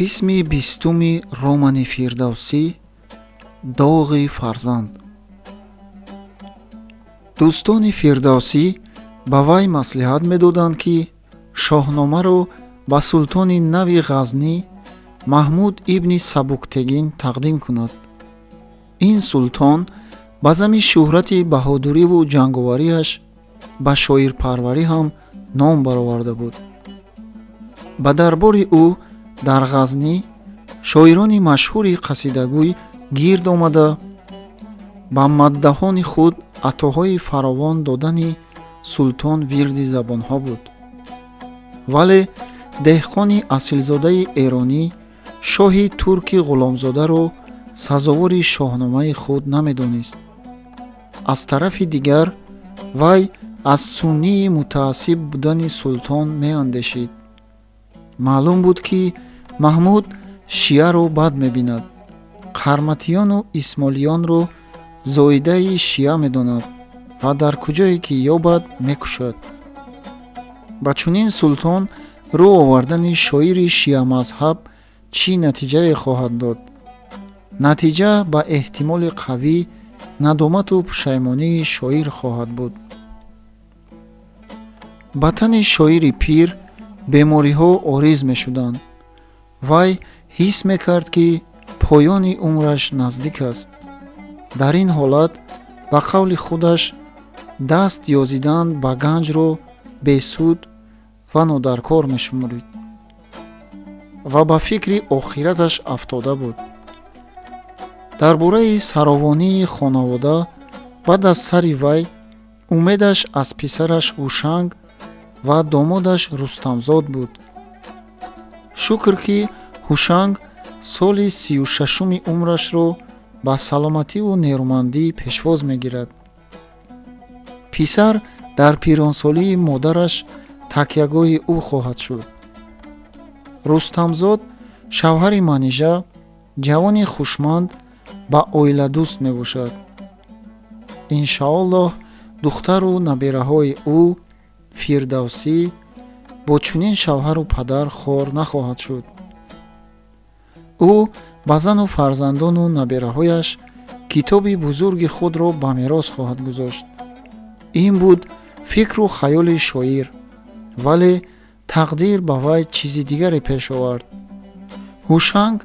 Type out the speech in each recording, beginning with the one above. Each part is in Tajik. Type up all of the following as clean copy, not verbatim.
Қисми 20-уми романи Фирдавсӣ, Доғи фарзанд. Дӯстони Фирдавсӣ ба вай маслиҳат медоданд, ки Шоҳномаро ба султони нави Ғазнӣ Маҳмуд ибни Сабуктегин тақдим кунад. Ин султон ба зами шӯҳрати баҳодуриву ҷанговариаш ба шоирпарварӣ ҳам ном бароварда буд. Ба дарбори ӯ дар Ғазнӣ шоирони машҳури қасидагӯй гирд омада, ба маддаҳони худ атоҳои фаровон додани султон вирди забонҳо буд. Вале деҳқони асилзодаи эронӣ шоҳи турки ғуломзодаро сазовори Шоҳномаи худ намедонист. Аз тарафи дигар, вай аз суннии мутаассиб будани султон меандешид. Маълум буд, ки Маҳмуд шиаро бад мебинад, қарматиёну исмолиёнро зоидаи шиа медонад ва дар куҷое ки ёбад, мекушад. Ба чунин султон рӯ овардани шоири шиамазҳаб чӣ натиҷае хоҳад дод? Натиҷа ба эҳтимоли қавӣ надомату пушаймонии шоир хоҳад буд. Ба тани шоири пир бемориҳо ориз мешуданд. Вай ҳис мекард, ки поёни умраш наздик аст. Дар ин ҳолат, ба қавли худаш, даст ёзидан ба ганҷро бесуд ва нодаркор мешуморид ва ба фикри охираташ афтода буд. Дар бораи саровонии хонавода баъд аз сари вай умедаш аз писараш Ҳушанг ва домодаш Рустамзод буд. Шукр, ки Ҳушанг соли 36-уми умрашро ба саломативу нерӯмандӣ пешвоз мегирад. Писар дар пиронсолии модараш такягоҳи ӯ хоҳад шуд. Рустамзод, шавҳари Манижа, ҷавони хушманд ба оиладӯст мебошад. Иншааллоҳ, духтару набераҳои ӯ, Фирдавсӣ, бо чунин шавҳару падар хор нахоҳад шуд. Ӯ ба зану фарзандону набераҳояш китоби бузурги худро ба мерос хоҳад гузошт. Ин буд фикру хаёли шоир, вале тақдир ба вай чизи дигаре пеш овард. Ҳушанг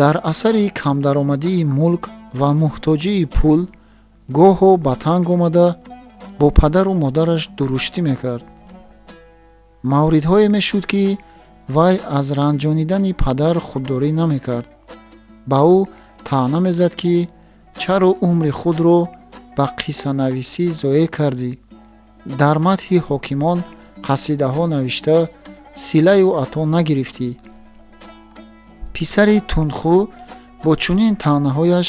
дар асари камдаромадии мулк ва муҳтоҷии пул гоҳо ба танг омада, бо падару модараш дуруштӣ мекард. Мавридҳое мешуд, ки вай аз ранҷонидани падар худдорӣ намекард. Ба ӯ таъна мезад, ки чаро умри худро ба қиссанависӣ зоеъ кардӣ, дар мадҳи ҳокимон қасидаҳо навишта, силаю ато нагирифтӣ. Писари тундхӯ бо чунин таънаҳояш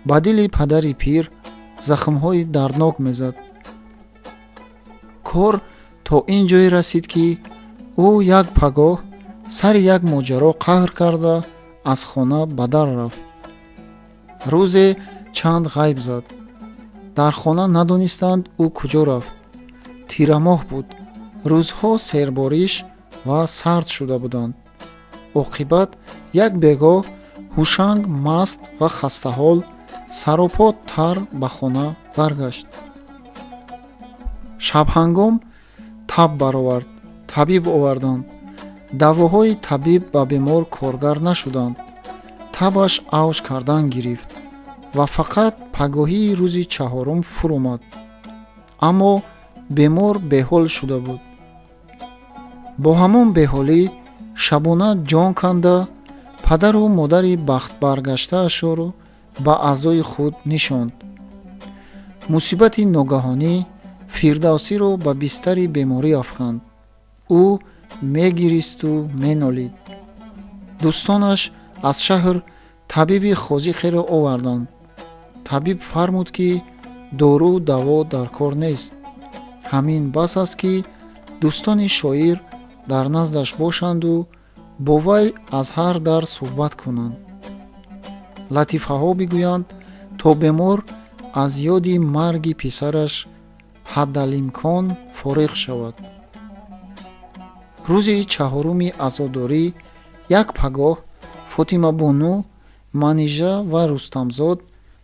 ба дили падари пир захмҳои дарднок мезад. Кор то ин ҷое расид, ки ӯ як пагоҳ сари як моҷаро қаҳр карда, аз хона ба дар рафт. Рӯзе чанд ғайб зад. Дар хона надонистанд, ӯ куҷо рафт. Тирамоҳ буд, рӯзҳо сербориш ва сард шуда буданд. Оқибат, як бегоҳ Ҳушанг маст ва хастаҳол, саропо тар ба хона баргашт. Шабҳангом таб баровард. Табиб оварданд. Давоҳои табиб ба бемор коргар нашуданд. Табаш авҷ кардан гирифт ва фақат пагоҳии рӯзи чаҳорум фуромад, аммо бемор беҳол шуда буд. Бо ҳамон беҳолӣ шабона ҷон канда, падару модари бахтбаргаштаашро ба аъзои худ нишонд. Мусибати ногаҳонӣ Фирдавсиро ба бистари беморӣ афканд. Ӯ мегиристу менолид. Дӯстонаш аз шаҳр табиби хозиқеро оварданд. Табиб фармуд, ки дору даво дар кор нест, ҳамин бас аст, ки дӯстони шоир дар наздаш бошанду бо вай аз ҳар дар суҳбат кунанд, латифаҳо бигӯянд, то бемор аз ёди марги писараш ҳаддалимкон фориғ шавад. Рӯзи чаҳоруми азодорӣ, як пагоҳ Фотимабону, Манижа ва Рустамзод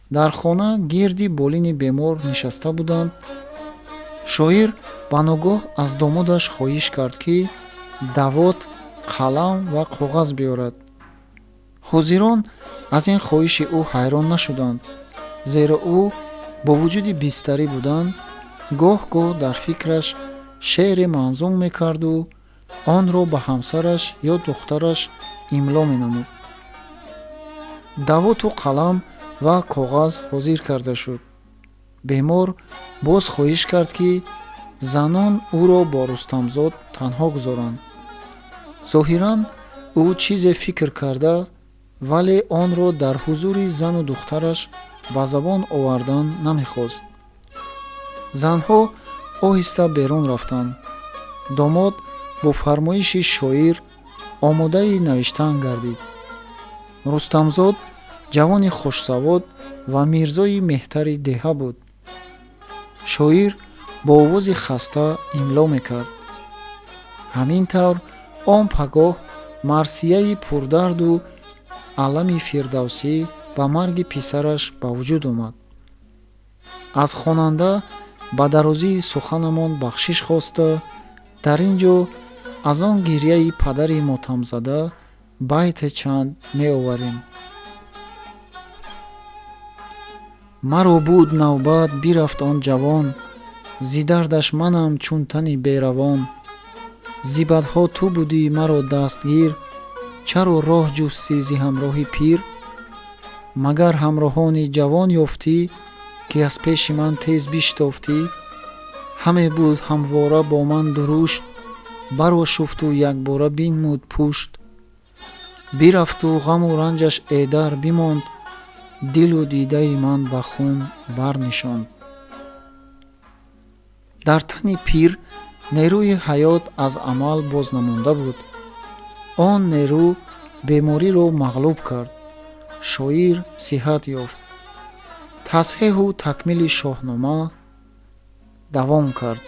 дар хона гирди болини бемор нишаста буданд. Шоир ба ногоҳ аз домодаш хоҳиш кард, ки давот, қалам ва коғаз биёрад. Ҳозирон аз ин хоҳиши ӯ ҳайрон нашуданд, зеро ӯ бо вуҷуди бистарӣ будан гоҳ-гоҳ дар фикраш шеъре манзум мекарду онро ба ҳамсараш ё духтараш имло менамуд. Давоту қалам ва коғаз ҳозир карда шуд. Бемор боз хоҳиш кард, ки занон ӯро бо Рустамзод танҳо гузоранд. Зоҳиран, ӯ чизе фикр карда, вале онро дар ҳузури зану духтараш ба забон овардан намехост. Занҳо оҳиста берун рафтанд. Домод бо фармоиши шоир омодаи навиштан гардид. Рустамзод ҷавони хушсавод ва мирзои меҳтари деҳа буд. Шоир бо овози хаста имло мекард. Ҳамин тавр он пагоҳ марсияи пурдарду алами Фирдавсӣ ба марги писараш ба вуҷуд омад. Аз хонанда ба дарозии суханамон бахшиш хоста, дар ин ҷо аз он гирьяи падари мотамзада байте чанд меоварем. Маро буд навбат, бирафт он ҷавон, зи дардаш манам чун тани беравон. Зи бадҳо ту будӣ маро дастгир, чаро роҳ ҷустӣ зи ҳамроҳи пир? Магар ҳамроҳони ҷавон ёфтӣ, ки аз пеши ман тез бишитофтӣ? Ҳаме буд ҳамвора бо ман дурушт, барошуфту якбора бинмуд пушт. Бирафту ғаму ранҷаш эдар бимонд, дилу дидаи ман ба хун барнишонд. Дар тани пир нерӯи ҳаёт аз амал боз намонда буд. Он нерӯ бемориро мағлуб кард. Шоир сиҳат ёфт. Тасҳеҳу такмили Шоҳнома давом кард.